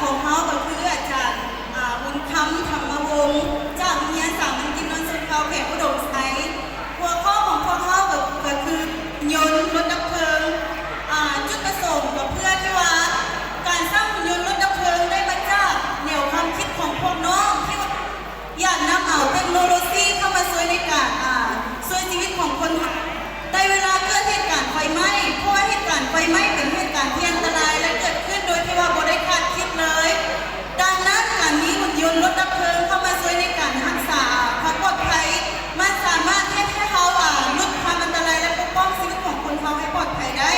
ຂອງເຮົາກໍຄືອາຈານ ອາ ບຸນຄຳ ທຳມະວົງ ຈາກໂຮງຮຽນສາມັນກິນນວນຊົນເຜົ່າແຂວງອຸດົມໄຊ. ຫົວຂໍ້ຂອງພວກເຮົາກໍ ກໍຄື ຍົນລົດດັບເພີງ. ອາ ຈຸດປະສົງກໍເພື່ອທີ່ວ່າ ການສ້າງຫຸ່ນຍົນລົດດັບເພີງໄດ້ມາຈາກແນວຄວາມຄິດຂອງພວກນ້ອງທີ່ວ່າ ຢາກນຳເອົາເຕັກໂນໂລຊີເຂົ້າມາຊ່ວຍໃນການ ອາ ຊ່ວຍຊີວິດຂອງຄົນເຮົາໃນເວລາເກີດເຫດການໄຟໄໝ້, ເພາະວ່າເຫດການໄຟໄໝ້ເປັນເຫດການທີ່ອັນຕະລາຍ ແລະ ເກີດຂຶ້ນໂດຍທີ່ວ່າບໍ່ໄດ້ຄາດຄິດເລີຍ. ດັ່ງນັ້ນ, ການມີຫຸ່ນຍົນລົດດັບເພີງເຂົ້າມາຊ່ວຍໃນການຮັກສາຄວາມປອດໄພ, ມັນສາມາດເຮັດໃຫ້ເຮົາ ອາ ຫຼຸດຄວາມອັນຕະລາຍ ແລະ ປົກປ້ອງຊີວິດຂອງຄົນເຮົາໃຫ້ປອດໄພໄດ້.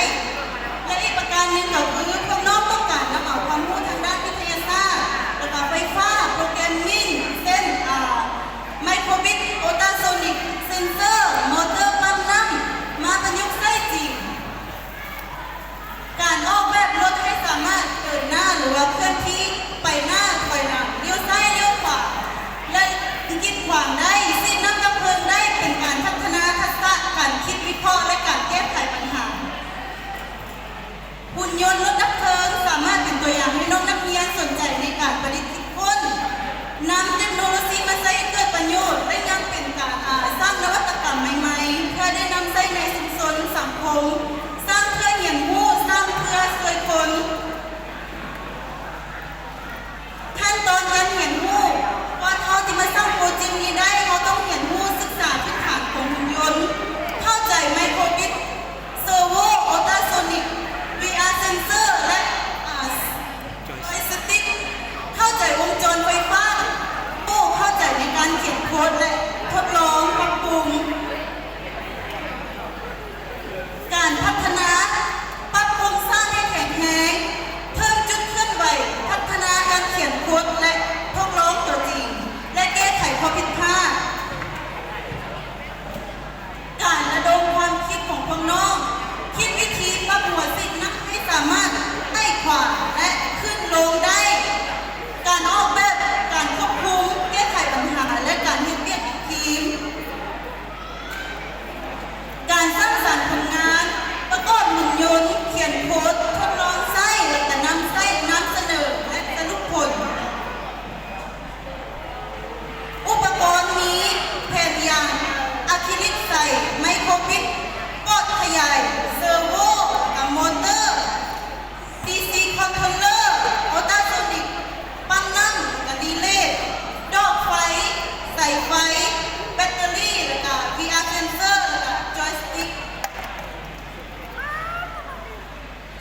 ແລະ ອີກປະການໜຶ່ງກໍຄື ພວກນ້ອງຕ້ອງການນຳເອົາຄວາມຮູ້ທາງດ້ານວິທະຍາສາດ ແລະ ກະໄຟຟ້າ, ໂປຣແກຣມມິງ ເຊັ່ນ ອາ ໄມໂຄຣບິດ, ໂອລຕາໂຊນິກ, ເຊັນເຊີ, ມໍເຕີປ້ຳນ້ຳ ມາປະຍຸກໃຊ້ຈິງ. ການອອກແບບລົດໃຫ້ສາມາດເດີນໜ້າ ຫຼືວ່າເຄື່ອນທີ່ໄປໜ້າ, ຖອຍຫຼັງ, ລ້ຽວຊ້າຍ, ລ້ຽວຂວາ ແລະ ກີດຂວາງໄດ້, ສີດນ້ຳດັບເພີງໄດ້ ເປັນການພັດທະນາທັກສະການຄິດວິເຄາະ ແລະ ການແກ້ໄຂບັນຫາ. ຫຸ່ນຍົນລົດດັບເພີງສາມາດເປັນຕົວຢ່າງໃຫ້ນ້ອງນັກຮຽນສົນໃຈໃນການປະດິດຄິດຄົ້ນ, ນຳເຕັກໂນໂລຊີມາໃຊ້ໃຫ້ເກີດປະໂຫຍດ ແລະ ຍັງເປັນການ ອາ ສ້າງນະວັດຕະກຳໃໝ່ໆ ເພື່ອໄດ້ນຳໃຊ້ໃນຊຸມຊົນ, ສັງຄົມ, ສ້າງເພື່ອຮຽນຮູ້, ສ້າງເພື່ອຊ່ວຍຄົນ. ຂັ້ນຕອນການຮຽນຮູ້, ກ່ອນເຮົາຈະມາສ້າງໂປຣເຈັກນີ້ໄດ້, ເຮົາຕ້ອງຮຽນຮູ້ສຶກສາພື້ນຖານຂອງຫຸ່ນຍົນ, ເຂົ້າໃຈໄມໂຄຣບິດ, ເຊີໂວ, ໂອລຕາໂຊນິກ, ວີອາເຊັນເຊີ ແລະ ອາ ຈອຍສະຕິກ, ເຂົ້າໃຈວົງຈອນໄຟຟ້າ, ຮູ້ເຂົ້າໃຈໃນການຂຽນໂຄດ ແລະ ທົດລອງປັບປຸງ. ການພັດທະນາ, ປັບໂຄງສ້າງໃຫ້ແຂງແຮງ, ເພີ່ມຈຸດເຄື່ອນໄຫວ, ພັດທະນາການຂຽນໂຄດ ແລະ ທົດລອງຕົວຈິງ ແລະ ແກ້ໄຂຂໍ້ຜິດພາດ. ການລະດົມຄວາມຄິດຂອງພວກນ້ອງ, ຄິດວິທີປັບຫົວສີດນ້ຳໃຫ້ສາມາດໄຂວ້າຍ ແລະ ຂຶ້ນລົງໄດ້. ການອອກແບບ, ການຄວບຄຸມ, ແກ້ໄຂບັນຫາ ແລະ ການເຮັດວຽກເປັນທີມ. ການສ້າງສັນຜົນງານ, ປະກອບຫຸ່ນຍົນ, ຂຽນໂຄດ, ທົດລອງໃຊ້ ແລະ ກະນຳໃຊ້, ນຳສະເໜີ ແລະ ສະຫຼຸບຜົນ. ອຸປະກອນມີແຜ່ນຢາງອາຄຣິລິກໃສ, ໄມໂຄຣບິດ, ປອດຂະຫຍາຍ, ເຊີໂວ, ກະມໍເຕີ, ດີຊີຄອນໂທລເລີ, ໂອລຕາໂຊນິກ, ປ້ຳນ້ຳ ແລະ ກະຣີເລ, ດອກໄຟ, ສາຍໄຟ, ແບັດເຕີຣີ ແລະ ກະ ວີອາເຊັນເຊີ ແລະ ກະຈອຍສະຕິກ.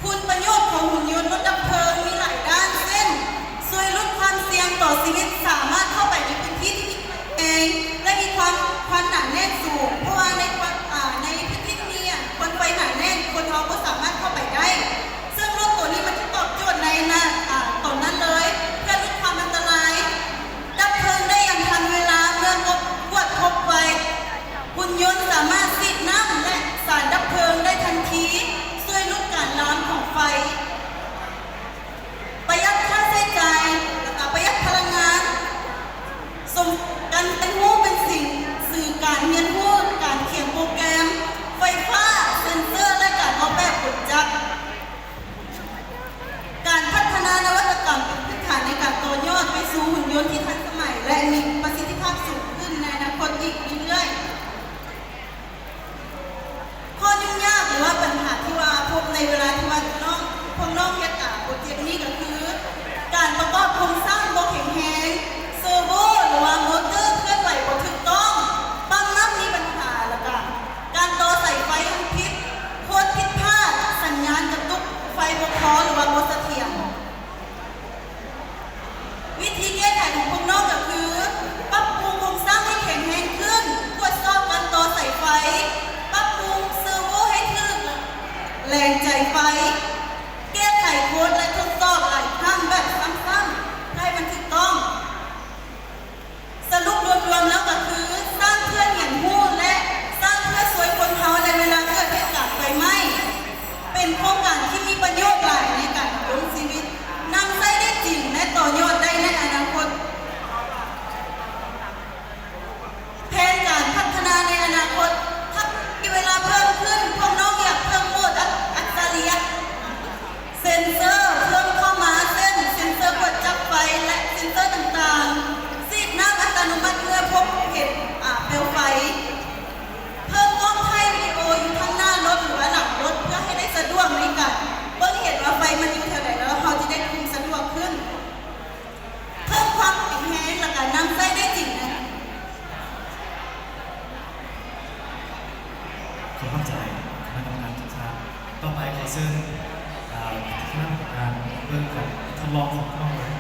ຄຸນປະໂຫຍດຂອງຫຸ່ນຍົນລົດດັບເພີງມີຫຼາຍດ້ານ ເຊັ່ນ ຊ່ວຍຫຼຸດຄວາມສ່ຽງຕໍ່ຊີວິດ, ສາມາດເຂົ້າໄປໃນພື້ນທີ່ທີ່ມີໄຟແຮງ ແລະ ມີຄວາມ ຄວັນໜາແໜ້ນສູງ, ເພາະວ່າໃນຄວັນ ອາ ໃນພື້ນທີ່ທີ່ມີຄວັນໄຟໜາແໜ້ນ ຄົນເຮົາບໍ່ສາມາດເຂົ້າໄປໄດ້. ເຊິ່ງລົດໂຕນີ້ມັນຈະຕອບໂຈດໃນນະ ອາ ຕອນນັ້ນເລີຍ ເພື່ອຫຼຸດຄວາມອັນຕະລາຍ. ດັບເພີງໄດ້ຢ່າງທັນເວລາເມື່ອກວດພົບໄວ. ຫຸ່ນຍົນສາມາດສີດນ້ຳ ແລະ ສານດັບເພີງໄດ້ທັນທີ, ຊ່ວຍຫຼຸດການລາມຂອງໄຟ, ປະຢັດຄ່າໃຊ້ຈ່າຍ ແລະ ກະປະຢັດພະລັງງານ. ສົມ ການຮຽນຮູ້ເປັນສິ່ງສື່ການຮຽນຮູ້, ການຂຽນໂປຣແກຣມ, ໄຟຟ້າ, ເຊັນເຊີ ແລະ ການອອກແບບກົນຈັກ. ການພັດທະນານະວັດຕະກຳເປັນພື້ນຖານໃນການຕໍ່ຍອດໄປສູ່ຫຸ່ນຍົນທີ່ທັນສະໄໝ ແລະ ມີປະສິດທິພາບສູງຂຶ້ນໃນອະນາຄົດອີກເລື້ອຍໆ. ຂໍ້ຫຍຸ້ງຍາກ ຫຼືວ່າບັນຫາທີ່ວ່າພົບໃນເວລາທີ່ວ່ານ້ອງ ພວກນ້ອງເຮັດ ອາ ໂປຣເຈັກນີ້ກໍຄື ການປະກອບໂຄງສ້າງບໍ່ແຂງແຮງ, ເຊີໂວ ຫຼືວ່າມໍເຕີເຄື່ອນໄຫວບໍ່ຖືກຕ້ອງ, ປ້ຳນ້ຳມີບັນຫາ ແລ້ວກະການຕໍ່ສາຍໄຟຫັ້ນຜິດ, ໂຄດຜິດພາດ, ສັນຍານກະຕຸກ, ໄຟບໍ່ພໍ ຫຼືວ່າບໍ່ສະຖຽນ. ວິທີແກ້ໄຂຂອງພວກນ້ອງກໍຄື ປັບປຸງໂຄງສ້າງໃຫ້ແຂງແຮງຂຶ້ນ, ກວດສອບການຕໍ່ສາຍໄຟ, ປັບປຸງເຊີໂວໃຫ້ຖືກແລງໃຈໄຟ, ແກ້ໄຂໂຄດ ແລະ ທົດສອບຫຼາຍຄັ້ງແບບຊ້ຳໆ ເພື່ອໃຫ້ມັນຖືກຕ້ອງ. ສະຫຼຸບລວມໆແລ້ວກໍຄື ສ້າງເພື່ອຮຽນຮູ້ ແລະ ສ້າງເພື່ອຊ່ວຍຄົນເຮົາໃນເວລາເກີດເຫດການໄຟໄໝ້. ເປັນໂຄງການທີ່ມີປະໂຫຍດຫຼາຍໃນການດຳລົງຊີວິດ, ນຳໃຊ້ໄດ້ຈິງ ແລະ ຕໍ່ຍອດໄດ້ໃນອະນາຄົດ. ແຜນການພັດທະນາໃນອະນາຄົດ, ຖ້າມີເວລາເພີ່ມຂຶ້ນ, ພວກນ້ອງຢາກເພີ່ມໂໝດອັດ ອັດສະລິຍະ ອະນຸມັດເມື່ອພົບເຫັນ ອາ ເປວໄຟ. ເພີ່ມກ້ອງຖ່າຍວິດີໂອຢູ່ທາງໜ້າລົດ ຫຼືວ່າຫຼັງລົດ ເພື່ອໃຫ້ໄດ້ສະດວກໃນການເບິ່ງເຫັນວ່າໄຟມັນຢູ່ແຖວໃດ ແລ້ວເຮົາຈະໄດ້ຄຸມສະດວກຂຶ້ນ. ເພີ່ມຄວາມແຂງແຮງ ແລະ ການນຳໃຊ້ໄດ້ຈິງນະ. ຂໍຂອບໃຈຄະນະກຳມະການທຸກທ່ານ. ຕໍ່ໄປຂໍເຊີນ ເອີ ຄະນະກຳມະການເບິ່ງການທົດລອງຂອງເຮົາເລີຍ.